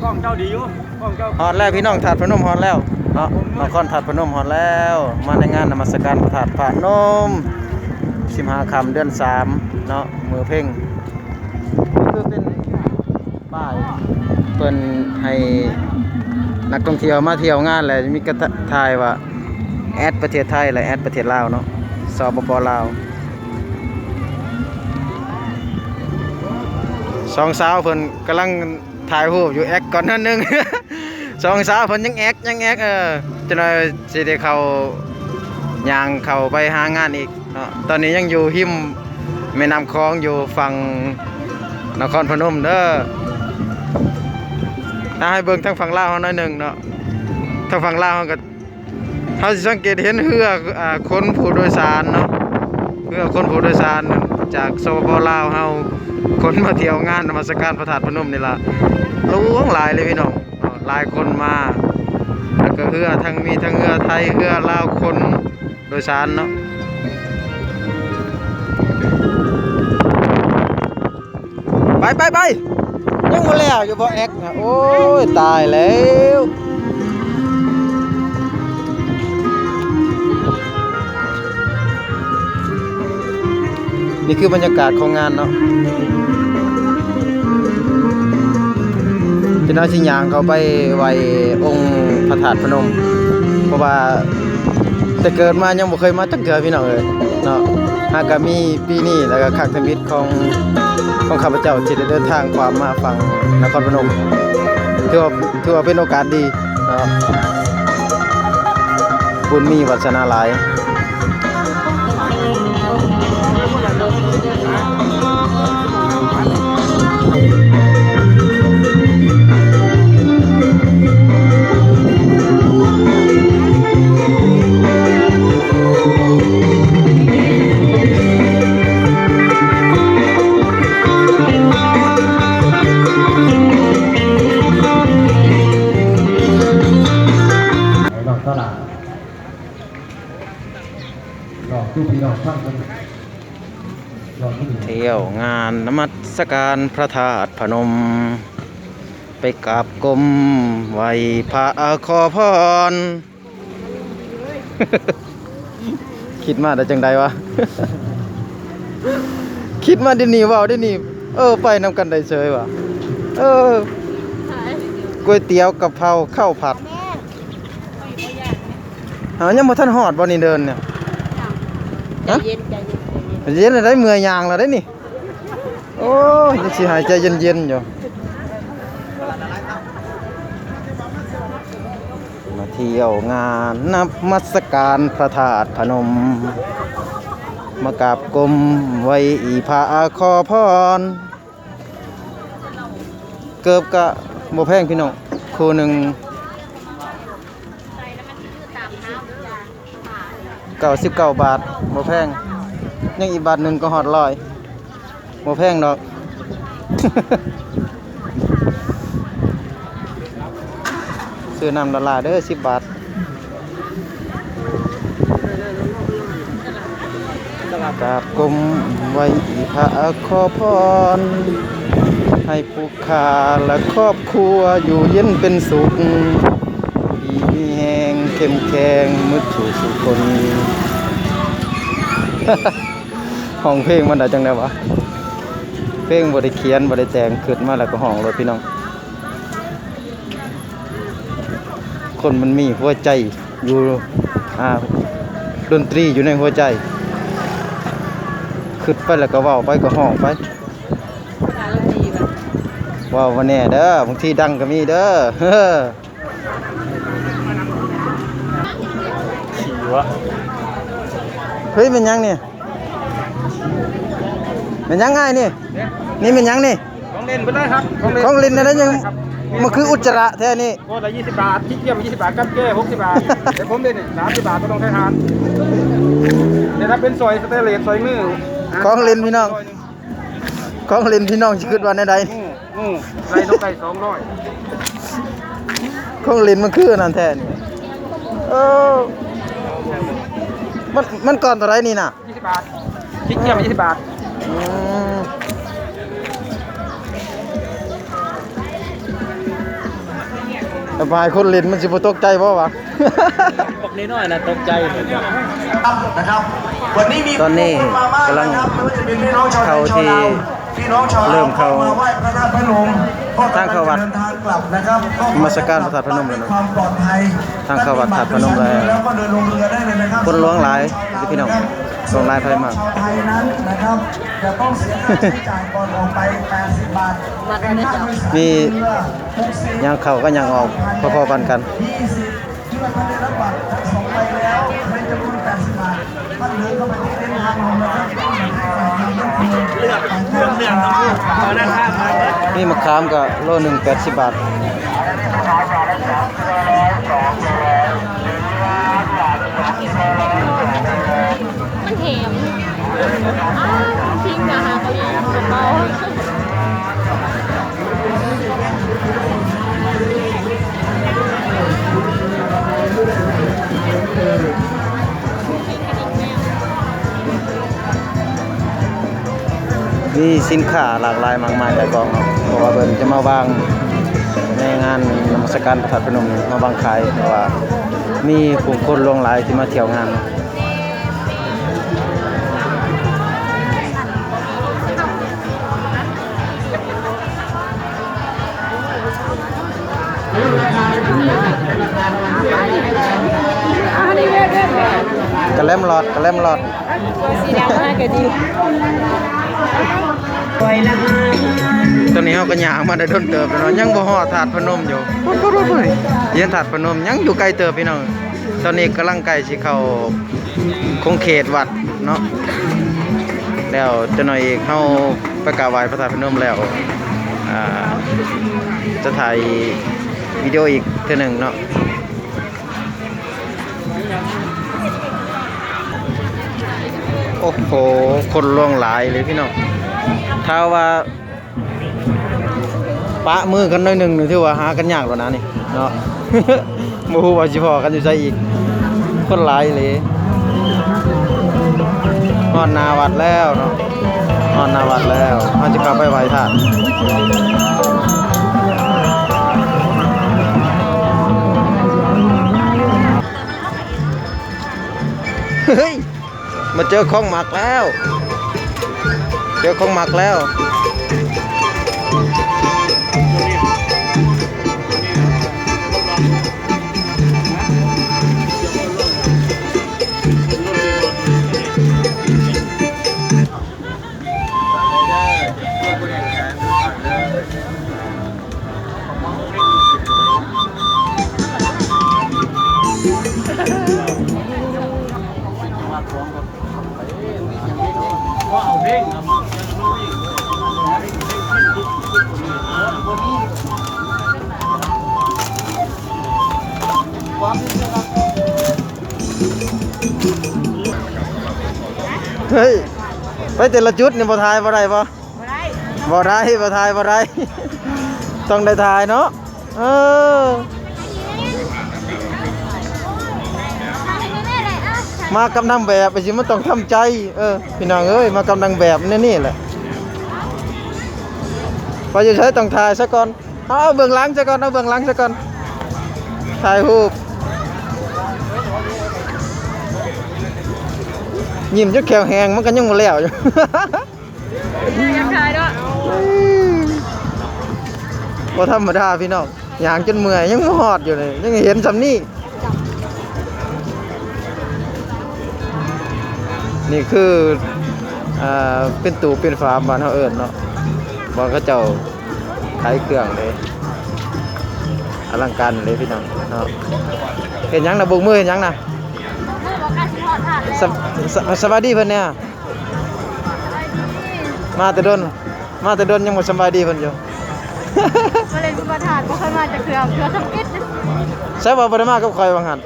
ກ້ອງເຈົ້າດີຢູ່ ກ້ອງເຈົ້າ. ຮອດແລ້ວພີ່ນ້ອງ ທາດພະນົມຮອດແລ້ວເນາະ ນະຄອນທາດພະນົມຮອດແລ້ວ. ມາໃນງານນະມັດສະການພະທາດພະນົມ ສິບຫ້າຄ່ຳເດືອນສາມເນາະ ມື້ເພັງ. ຄືເປັນປ້າຍເພິ່ນໃຫ້ນັກທ່ອງທ່ຽວມາທ່ຽວງານ ແລ້ວມີກະຖ່າຍວ່າ ແອັດປະເທດໄທ ແລະ ແອັດປະເທດລາວເນາະ ສປປ ລາວ. ສອງສາວເພິ່ນກຳລັງ ຖ່າຍຮູບຢູ່ ແອັກກ່ອນໜ້ອຍໜຶ່ງ. ສອງສາວເພິ່ນຍັງແອັກ ຍັງແອັກ ເອີ ຈັກໜ້ອຍຊິໄດ້ເຂົ້າ ຍ່າງເຂົ້າໄປຫາງານອີກເນາະ. ຕອນນີ້ຍັງຢູ່ຮິມແມ່ນ້ຳຂອງ ຢູ່ຝັ່ງນະຄອນພະນົມເດີ. ຖ້າໃຫ້ເບິ່ງທາງຝັ່ງລາວເຮົາໜ້ອຍໜຶ່ງເນາະ ທາງຝັ່ງລາວເຮົາກໍ ເຮົາຊິສັງເກດເຫັນເຮືອ ອ່າ ຂົນຜູ້ໂດຍສານເນາະ ເຮືອຂົນຜູ້ໂດຍສານຈາກ ສປປ ລາວເຮົາ ຂົນມາທ່ຽວງານນະມັດສະການພະທາດພະນົມນີ້ລະ ຫຼວງຫຼາຍເລີຍພີ່ນ້ອງເນາະ. ຫຼາຍຄົນມາ ແລ້ວກໍເຮືອທັງ ມີທັງເຮືອໄທ ເຮືອລາວ ຂົນໂດຍສານເນາະ. ໄປ ໄປ ໄປ ຍັງບໍ່ແລ້ວຢູ່ບໍ່ແອັກນະ. ໂອ້ຍ ຕາຍແລ້ວ. ນີ້ຄືບັນຍາກາດຂອງງານເນາະ. ຈະໜ້ອຍຊິຍ່າງເຂົ້າໄປໄຫວ້ອົງພະທາດພະນົມ ເພາະວ່າແຕ່ເກີດມາຍັງບໍ່ເຄີຍມາຈັກເທື່ອພີ່ນ້ອງເອີຍເນາະ. ຫາກະມີ ປີນີ້ ແລ້ວກໍຄັ້ງທຳອິດຂອງ ຂອງຂ້າພະເຈົ້າທີ່ໄດ້ເດີນທາງຂ້າມມາຝັ່ງນະຄອນພະນົມ ຖືວ່າ ຖືວ່າເປັນໂອກາດດີເນາະ ບຸນມີວາດສະໜາຫຼາຍ. ທ່ຽວງານນະມັດສະການພະທາດພະນົມ ໄປກາບກົ້ມໄຫວ້ພະຂໍພອນ. ຄິດມາໄດ້ຈັ່ງໃດວະ? ຄິດມາດຽວນີ້ ເວົ້າດຽວນີ້ ເອີ ໄປນຳກັນໄດ້ເສີຍວະ. ເອີ ກ໋ວຍຕຽວ ກະເພົາ ເຂົ້າຜັດ ເຮົາຍັງບໍ່ທັນຮອດບໍ່ນີ້ ເດີນນີ້? ຮະ? ໃຈເຢັນ ໃຈເຢັນ ໃຈເຢັນ ໃຈເຢັນໄດ໋ ເມື່ອຍຍ່າງແລ້ວໄດ໋ນີ້. ໂອ້ຍ ຍັງຊິຫາຍໃຈເຢັນໆຢູ່. ມາທ່ຽວງານນະມັດສະການພະທາດພະນົມ ມາກາບກົ້ມໄຫວ້ອີ່ພະຂໍພອນ. ເກີບກະບໍ່ແພງພີ່ນ້ອງ ຄູ່ໜຶ່ງ ເກົ້າສິບເກົ້າບາດ ບໍ່ແພງ. ຍັງອີກບາດໜຶ່ງກໍຮອດຮ້ອຍ ບໍ່ແພງດອກ. ຊື້ນ້ຳລະລາເດີ ສິບບາດ. ກາບກົ້ມໄຫວ້ພະຂໍພອນ ໃຫ້ຜູ້ຂ້າ ແລະ ຄອບຄົວຢູ່ເຢັນເປັນສຸກ ດີມີແຮງເຂັ້ມແຂງໝົດສູ່ສຸຄົນ. ຮ້ອງເພງມັນໄດ້ຈັ່ງໃດວະ? ເພງບໍ່ໄດ້ຂຽນ ບໍ່ໄດ້ແຕ່ງ ຄຶດມາແລ້ວກໍຮ້ອງໂລດພີ່ນ້ອງ. ຄົນມັນມີຫົວໃຈຢູ່ ອ່າ ດົນຕຣີຢູ່ໃນຫົວໃຈ ຄຶດໄປແລ້ວກໍເວົ້າໄປ ກໍຮ້ອງໄປ. ເວົ້າມາແດ່ເດີ ບາງທີດັງກໍມີເດີ. ເຮີ້ຍ ແມ່ນຫຍັງນີ້? ແມ່ນຫຍັງອ້າຍນີ້? ນີ້ແມ່ນຫຍັງນີ້? ຂອງຫຼິ້ນເພິ່ນໄດ້ຄັບ ຂອງຫຼິ້ນ ຂອງຫຼິ້ນອັນນັ້ນຍັງ ມັນຄືອຸດຈະລະແທ້ນີ້. ໂອ້ ລະ ຊາວບາດ ຂີ້ກຽມ ຊາວບາດ ກັບແກ້ ຫົກສິບບາດ. ແຕ່ຜົມເດນີ້ ສາມສິບບາດ ບໍ່ຕ້ອງໃຊ້ຖ່ານ. ແຕ່ຖ້າເປັນສອຍສະເຕນເລດ ສອຍມື ຂອງຫຼິ້ນພີ່ນ້ອງ ຂອງຫຼິ້ນພີ່ນ້ອງ ຊິຄິດວ່າແນວໃດ? ອືມ ອືມ ໄດ້ ຕ້ອງໄດ້ສອງຮ້ອຍ. ຂອງຫຼິ້ນມັນຄືອັນນັ້ນແທ້ນີ້. ເອີ ມັນ ມັນກ່ອນເທົ່າໃດນີ້ນະ? ຊາວບາດ ຂີ້ກຽມ ຊາວບາດ. ອືມ ຊາວ ໄປຫາຄົນຫຼິ້ນມັນຊິບໍ່ຕົກໃຈບໍ່ວະ? ບັກນ້ອຍໆນະຕົກໃຈ. ນະຄັບ ວັນນີ້ມີ ຕອນນີ້ກຳລັງ ຜູ້ຄົນມາມາກນະຄັບ ເຂົ້າທີ່ ພີ່ນ້ອງຊາວລາວ ເລີ່ມເຂົ້າ ກໍມາໄຫວ້ພະທາດພະນົມ ທາງເຂົ້າວັດ ກໍກຳລັງຈະເດີນທາງກັບນະຄັບ ນະມັດສະການພະທາດພະນົມແລ້ວເນາະ ຄວາມປອດໄພ ທາງເຂົ້າວັດທາດພະນົມແລ້ວ ແລ້ວກໍເດີນລົງເຮືອໄດ້ເລີຍນະຄັບ ຄົນຫຼວງຫຼາຍຢູ່ພີ່ນ້ອງ ຫຼວງຫຼາຍໃຜມາ ຊາວໄທນັ້ນນະຄັບ ຈະຕ້ອງເສຍຄ່າໃຊ້ຈ່າຍກ່ອນອອກໄປແປດສິບບາດ ເປັນຄ່າໂດຍສານເຮືອ ມີຍ່າງເຂົ້າກັບຍ່າງອອກພໍໆກັນ. ມີໝາກຂາມກໍໂລໜຶ່ງແປດສິບບາດ. ມັນແຖມ ອ້າວ ພິງກະຫາກະເລີຍກະເປົາ. ມີສິນຄ້າຫຼາກຫຼາຍມາກມາຍຫຼາຍກອງເນາະ ເພາະວ່າເພິ່ນຈະມາວາງໃນງານນະມັດສະການພະທາດພະນົມ ມາວາງຂາຍ ເພາະວ່າມີຜູ້ຄົນຫຼວງຫຼາຍທີ່ມາທ່ຽວງານ. ກະແລັມລອດ ກະແລັມລອດ ສີດຳມາກະດີ. ຕອນນີ້ເຮົາກະຍ່າງມາໄດ້ດົນເຕີບແລ້ວເນາະ ຍັງບໍ່ຮອດທາດພະນົມຢູ່. ໂອ້ຍ ໂອ້ຍ ໂອ້ຍ ໂອ້ຍ ເຫັນທາດພະນົມ ຍັງຢູ່ໄກເຕີບພີ່ນ້ອງ. ຕອນນີ້ກຳລັງໃກ້ຊິເຂົ້າຂົງເຂດວັດເນາະ ແລ້ວຈັກໜ່ອຍອີກເຮົາໄປກາບໄຫວ້ພະທາດພະນົມແລ້ວ ອ່າ ຈະຖ່າຍວິດີໂອອີກເທື່ອໜຶ່ງເນາະ. ໂອ້ໂຫ ຄົນຫຼວງຫຼາຍເລີຍພີ່ນ້ອງ ຖ້າວ່າ ປະມືກັນໜ້ອຍໜຶ່ງນີ້ ຖືວ່າຫາກັນຍາກແລ້ວນະນີ້ເນາະ ບໍ່ຮູ້ວ່າຊິພໍ້ກັນຢູ່ໃສອີກ ຄົນຫຼາຍອີ່ຫຼີ. ຮອດໜ້າວັດແລ້ວເນາະ ຮອດໜ້າວັດແລ້ວ ເຮົາຈະເຂົ້າໄປໄຫວ້ທາດ. ເຮີ້ຍ! ມາເຈີຂອງໝັກແລ້ວ ເຈີຂອງໝັກແລ້ວ. ເຮີ້ຍ ໄປແຕ່ລະຈຸດນີ້ບໍ່ຖ່າຍບໍ່ໄດ້ບໍ່? ບໍ່ໄດ້ ບໍ່ໄດ້ ບໍ່ຖ່າຍບໍ່ໄດ້ ຕ້ອງໄດ້ຖ່າຍເນາະ. ເອີ ມາກັບນາງແບບ ໄປຊິມັນຕ້ອງທຳໃຈ. ເອີ ພີ່ນ້ອງເອີຍ ມາກັບນາງແບບແນວນີ້ແຫຼະ ໄປຢູ່ໃສຕ້ອງຖ່າຍຊະກ່ອນ. ເອົາ ເອົາເບື້ອງຫຼັງຊະກ່ອນ ເອົາເບື້ອງຫຼັງຊະກ່ອນ ຖ່າຍຮູບ. ຍິ້ມຈົນແຂ້ວແຫ້ງ ມັນກະຍັງບໍ່ແລ້ວຢູ່. ຢາກຖ່າຍເນາະ ບໍ່ທຳມະດາພີ່ນ້ອງ ຍ່າງຈົນເມື່ອຍ ຍັງບໍ່ຮອດຢູ່ນີ້ ຍັງເຫັນຊ່ຳນີ້. ນີ້ຄື ອ່າ ເປັນຕູ້ເປັນຟາມ ບ້ານເຮົາເອີ້ນເນາະ ບ່ອນເຂົາເຈົ້າຂາຍເຄື່ອງເດ້ ອະລັງການເດ້ພີ່ນ້ອງເນາະ. ເຮັດຫຍັງນະ? ໂບກມືເຮັດຫຍັງນະ? ສະ ສະ ສະບາຍດີເພິ່ນແດ່. ມາແຕ່ດົນ ມາແຕ່ດົນຍັງບໍ່ສະບາຍດີເພິ່ນຢູ່. ມາເຫຼັ້ນບຸນພະທາດ ບໍ່ເຄີຍມາຈັກເທື່ອ ເທື່ອທຳອິດ. ໃສວ່າບໍ່ໄດ້ມາກັບຂ້ອຍວ່າຊັ້ນ?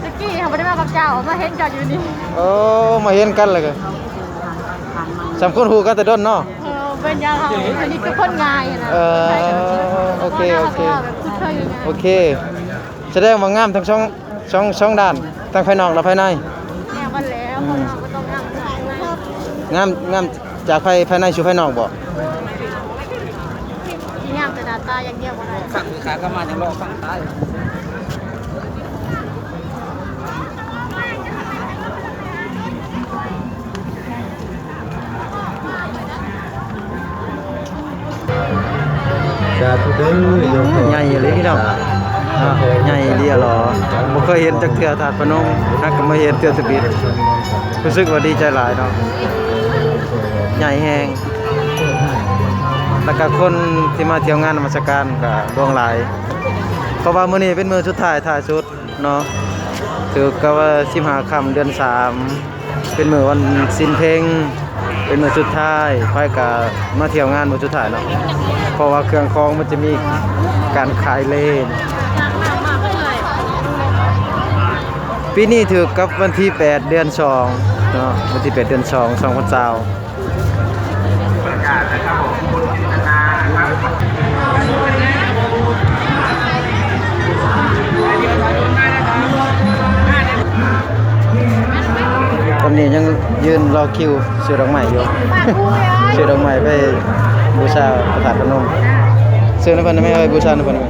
ຕະກີ້ເຮົາບໍ່ໄດ້ມາກັບເຈົ້າ ມາເຫັນເຈົ້າຢູ່ນີ້. ໂອ້ ມາເຫັນກັນແລ້ວກະ ສາມຄົນຮູ້ກັນແຕ່ດົນເນາະ. ເອີ ເປັນຫຍັງເຮົາສະໜິດກັບຄົນງ່າຍນະ. ເອີ ໂອເຄ ໂອເຄ ໂອເຄ ສະແດງວ່າງາມທັງສອງ ສອງ ສອງດ້ານ ທັງພາຍນອກ ແລະ ພາຍໃນ. ແນວກັນແລ້ວ ອືມ ຄົນເຮົາກໍຕ້ອງງາມ ງາມ ງາມຈາກພາຍ ພາຍໃນສູ່ພາຍນອກບໍ? ຊິງາມແຕ່ໜ້າຕາຢ່າງດຽວບໍ່ໄ ຝັ່ງຄືຂາກລັບມາຍັງເລາະຝັ່ງໃຕ້. ສາທຸເດີໂຍມພໍ່ ໃຫຍ່ອີ່ຫຼີພີ່ນ້ອງ ເນາະ ໃຫຍ່ອີ່ຫຼີຫຼໍ ບໍ່ເຄີຍເຫັນຈັກເທື່ອ ທາດພະນົມ ຫາກກໍມາເຫັນເທື່ອທຳອິດ ຮູ້ສຶກວ່າດີໃຈຫຼາຍເນາະ ໃຫຍ່ແຮງ ແລ້ວກໍຄົນທີ່ມາທ່ຽວງານນະມັດສະການກໍຫຼວງຫຼາຍ ເພາະວ່າມື້ນີ້ເປັນມື້ສຸດທ້າຍ ທ້າຍສຸດ ເນາະ ຖືກກັບວ່າສິບຫ້າຄ່ຳເດືອນສາມ ເປັນມື້ວັນສິນເພັງ ເປັນມື້ສຸດທ້າຍ ໃຜກໍມາທ່ຽວງານມື້ສຸດທ້າຍເນາະ ເພາະວ່າເຄື່ອງຂອງມັນຈະມີການຂາຍເລນ ປີນີ້ຖືກກັບວັນທີແປດເດືອນສອງເນາະ ວັນທີແປດເດືອນສອງ ສອງພັນຊາວ. ຕອນນີ້ຍັງຢືນລໍຄິວຊື້ດອກໄມ້ຢູ່ ຊື້ດອກໄມ້ໄປບູຊາພະທາດພະນົມ ຊື້ນຳເພິ່ນໄດ້ໄໝ ໄປບູຊານຳເພິ່ນໄດ້ໄໝ?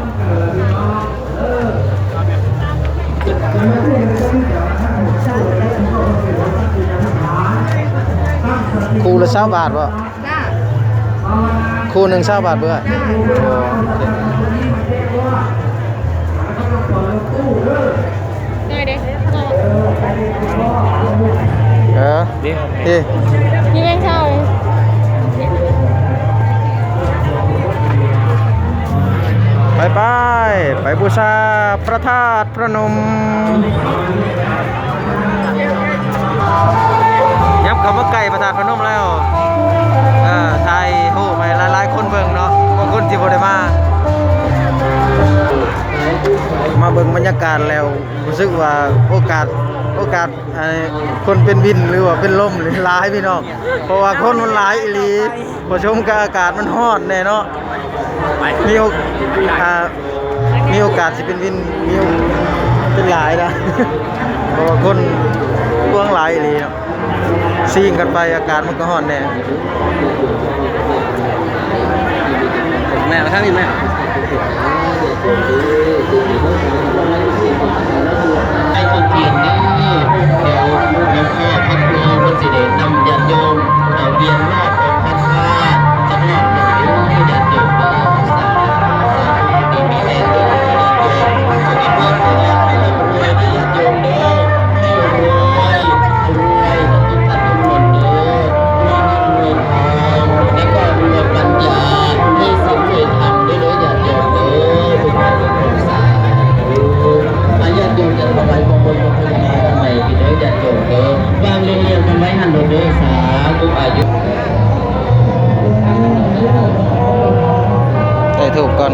ຄູ່ລະຊາວບາດບໍ່? ຄູ່ໜຶ່ງຊາວບາດເບີດ. ເອີ ນີ້ ນີ້ແມ່ນເຈົ້າ ໄປໆ ໄປບູຊາພະທາດພະນົມ ຍັບເຂົ້າມາໃກ້ພະທາດພະນົມແລ້ວ ເອີ ຖ່າຍຮູບໃຫ້ຫຼາຍໆຄົນເບິ່ງເນາະ ບາງຄົນທີ່ບໍ່ໄດ້ມາ ມາເບິ່ງບັນຍາກາດແລ້ວ ຮູ້ສຶກວ່າໂອກາດ ໂອກາດ ອັນ ຄົນເປັນວິນ ຫຼືວ່າເປັນລົມນີ້ຫຼາຍພີ່ນ້ອງ ເພາະວ່າຄົນມັນຫຼາຍອີ່ຫຼີ ປະສົມກັບອາກາດມັນຮ້ອນແດ່ເນາະ ມີໂອ ອ່າ ມີໂອກາດຊິເປັນວິນ ມີໂອ ເປັນຫຼາຍນະ ເພາະວ່າຄົນຫຼວງຫຼາຍອີ່ຫຼີເນາະ ຊິງກັນໄປ ອາກາດມັນກໍຮ້ອນແດ່. ແມ່ ມາທາງນີ້ແມ່ ໃຫ້ຄົນເປັນເດີ ດຽວຫຼວງພໍ່ພະຄູເພິ່ນຊິໄດ້ນຳຍາດໂຍມ ເອົາວຽນມາຂອງພັນທາດ ສຳລັບເດີຍາດໂຍມເດີ ສາທຸ ດີມີແຮງເດີຍາດໂຍມ ສຸຂະພາບດີ ຮ່ຳລວຍເດີຍາດໂຍມເດີ ໃຫ້ລວຍ ລວຍ ທຸກທ່ານທຸກຄົນເດີ ລວຍເງິນລວຍທອງ ແລ້ວກໍລວຍປັນຍາ ມີສິນລວຍທຳເດີຍາດໂຍມເດີ ທຸກທ່ານທຸກຄົນ ສາທຸ ອາ ຍາດໂຍມຈະຖວາຍຂອງບົນຂອງເພິ່ນມາໃໝ່ເດີຍາດໂຍມເດີ ວາງລຽງໆກັນໄວ້ຫັ້ນໂລດເດີ ສາທຸ ອາຍຸ ໄດ້ທູບກ່ອນ.